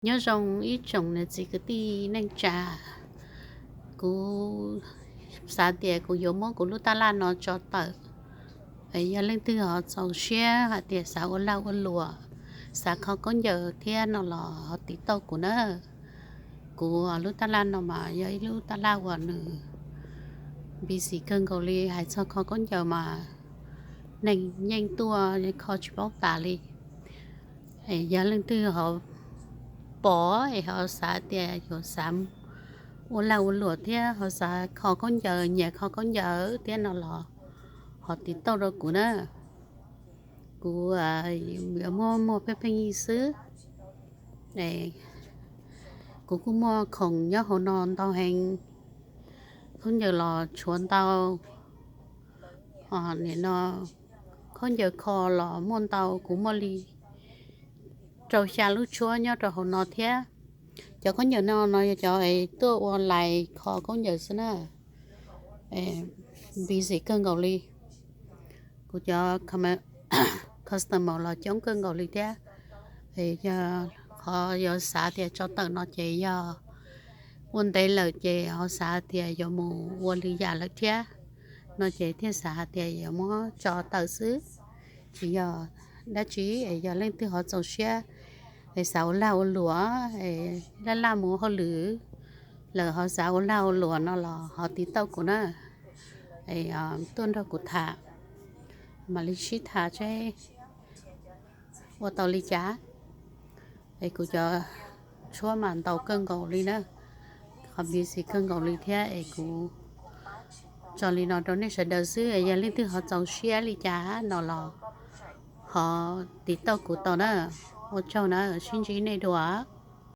Nyob zoo ib tsoom niam txiv kwv tij neej tsa, kuv xav tias kuv yuav muab kuv lub tab laj no tso tawm. Yog leej twg ho txaus siab hais tias xav ua lag ua luam, xav kho khaub ncaws thiab no los ho tiv tauj kuv na. Kuv lub tab laj no mas yog ib lub tab laj uas nws busy kawg nkaus li, hais txog kho khaub ncaws mas neeg yeej tuaj kho tsis paub tas li. Yog leej twg ho pom es ho xav tias yuav xav ua lag ua luam thiab ho xav kho khaub ncaws, nyiam kho khaub ncaws thiab no los ho tiv tauj rau kuv na. Kuv yuav muab muag pheej pheej yig xwb. Kuv kuj muaj khoom nyob hauv no ntau heev, khaub ncaws los tshuav ntau. Nim no khaub ncaws kho los muaj ntau, kuv muaj li rau xya lub tshuab nyob rau hauv no thiab. Cov khaub ncaws no no yog cov es tuaj ua lais kho khaub ncaws xwb na. Busy kawg nkaus li. Kuv cov customer los coob kawg nkaus li thiab. Yog qhov yuav xav tias tso tawm no ces yog ua ntev lawm ces ho xav tias yuav mus ua lwm yam lawm thiab no ces thiaj xav hais tias yuav muab tso tawm xwb. Tsis yog dab tsi, yog leej twg ho txaus siab es xav ua lag ua luam, laj laj mus hauj lwm lawm ho xav ua lag ua luam no los ho tiv tauj kuv na. Tuaj nrog kuv tham, mam li sib tham seb ua tau li cas. Es kuv cov tshuab mas ntau kawg nkaus li na, qhov busy kawg nkaus li thiab es kuv tso li no rau nej sawv daws xwb. Yog leej twg ho txaus siab li cas no los ho tiv tauj kuv tau na. Ua tsaug na, sib ntsib nej dua.